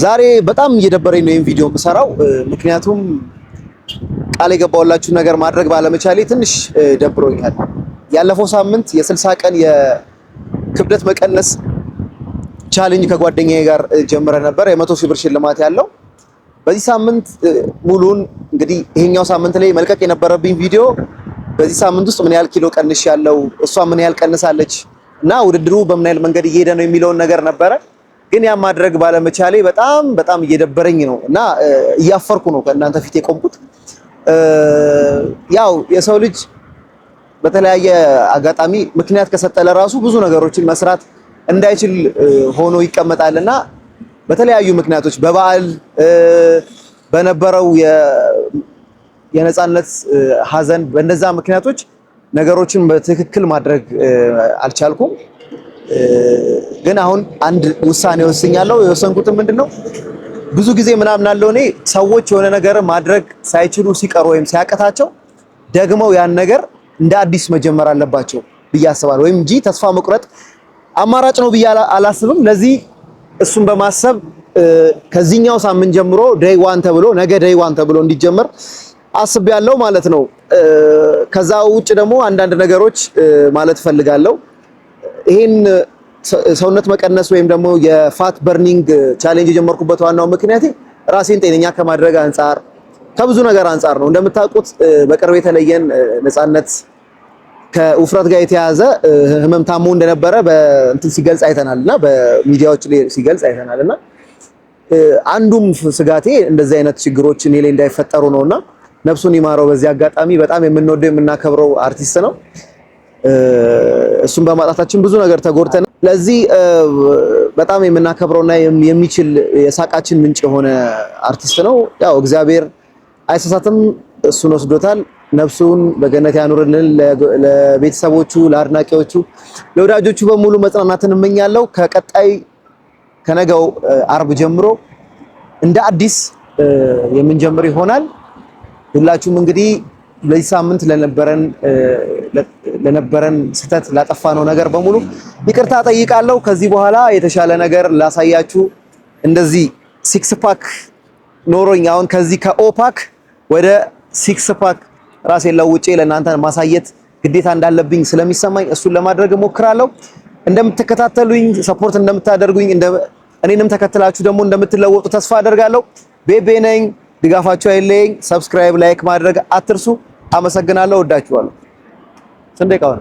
ዛሬ በጣም እየደበረኝ ነው ይህን ቪዲዮ የምሰራው፣ ምክንያቱም ቃል የገባሁላችሁ ነገር ማድረግ ባለመቻሌ ትንሽ ደብሮኛል። ያለፈው ሳምንት የ60 ቀን የክብደት መቀነስ challenge ከጓደኛዬ ጋር ጀምረን ነበር፣ የ100,000 ብር ሽልማት ያለው። በዚህ ሳምንት ሙሉን እንግዲህ ይሄኛው ሳምንት ላይ መልቀቅ የነበረብኝ ቪዲዮ በዚህ ሳምንት ውስጥ ምን ያህል ኪሎ ቀንሻለው፣ እሷ ምን ያህል ቀንሳለች እና ውድድሩ በምን ያህል መንገድ እየሄደ ነው የሚለውን ነገር ነበረ። ግን ያ ማድረግ ባለመቻሌ በጣም በጣም እየደበረኝ ነው እና እያፈርኩ ነው ከእናንተ ፊት የቆምኩት። ያው የሰው ልጅ በተለያየ አጋጣሚ ምክንያት ከሰጠ ለራሱ ብዙ ነገሮችን መስራት እንዳይችል ሆኖ ይቀመጣልና በተለያዩ ምክንያቶች በበዓል በነበረው የነፃነት ሀዘን በእነዛ ምክንያቶች ነገሮችን በትክክል ማድረግ አልቻልኩም። ግን አሁን አንድ ውሳኔ ወስኛለሁ። የወሰንኩትም ምንድነው፣ ብዙ ጊዜ ምናምን አለው እኔ ሰዎች የሆነ ነገር ማድረግ ሳይችሉ ሲቀሩ ወይም ሲያቅታቸው ደግመው ያን ነገር እንደ አዲስ መጀመር አለባቸው ብዬ አስባለሁ። ወይም እንጂ ተስፋ መቁረጥ አማራጭ ነው ብዬ አላስብም። ለዚህ እሱን በማሰብ ከዚህኛው ሳምንት ጀምሮ day one ተብሎ፣ ነገ day one ተብሎ እንዲጀመር አስቤያለሁ ማለት ነው። ከዛ ውጭ ደግሞ አንዳንድ ነገሮች ማለት እፈልጋለሁ። ይሄን ሰውነት መቀነስ ወይም ደግሞ የ fat burning challenge የጀመርኩበት ዋናው ምክንያቴ ራሴን ጤነኛ ከማድረግ አንጻር፣ ከብዙ ነገር አንጻር ነው። እንደምታውቁት በቅርብ የተለየን ነፃነት ከውፍረት ጋር የተያያዘ ህመም ታሞ እንደነበረ በእንትን ሲገልጽ አይተናል እና በሚዲያዎች ላይ ሲገልጽ አይተናል። እና አንዱም ስጋቴ እንደዚህ አይነት ችግሮች እኔ ላይ እንዳይፈጠሩ ነውና ነፍሱን ይማረው። በዚህ አጋጣሚ በጣም የምንወደው የምናከብረው አርቲስት ነው። እሱን በማጣታችን ብዙ ነገር ተጎድተናል። ለዚህ በጣም የምናከብረውና የሚችል የሳቃችን ምንጭ የሆነ አርቲስት ነው። ያው እግዚአብሔር አይሳሳትም፣ እሱን ወስዶታል። ነፍሱን በገነት ያኑርልን። ለቤተሰቦቹ፣ ለአድናቂዎቹ፣ ለወዳጆቹ በሙሉ መጽናናትን እመኛለሁ። ከቀጣይ ከነገው አርብ ጀምሮ እንደ አዲስ የምንጀምር ይሆናል። ሁላችሁም እንግዲህ ለዚህ ሳምንት ለነበረን ስህተት፣ ላጠፋነው ነገር በሙሉ ይቅርታ ጠይቃለሁ። ከዚህ በኋላ የተሻለ ነገር ላሳያችሁ፣ እንደዚህ six pack ኖሮኝ አሁን ከዚህ ከ O pack ወደ six pack ራሴን ለውጬ ለእናንተ ማሳየት ግዴታ እንዳለብኝ ስለሚሰማኝ እሱን ለማድረግ እሞክራለሁ። እንደምትከታተሉኝ፣ support እንደምታደርጉኝ፣ እኔንም ተከትላችሁ ደግሞ እንደምትለወጡ ተስፋ አደርጋለሁ። ቤቤ ነኝ። ድጋፋችሁ አይለየኝ። Subscribe፣ like ማድረግ አትርሱ። አመሰግናለሁ። ወዳችኋለሁ። ስንት ደቂቃ ሆነ?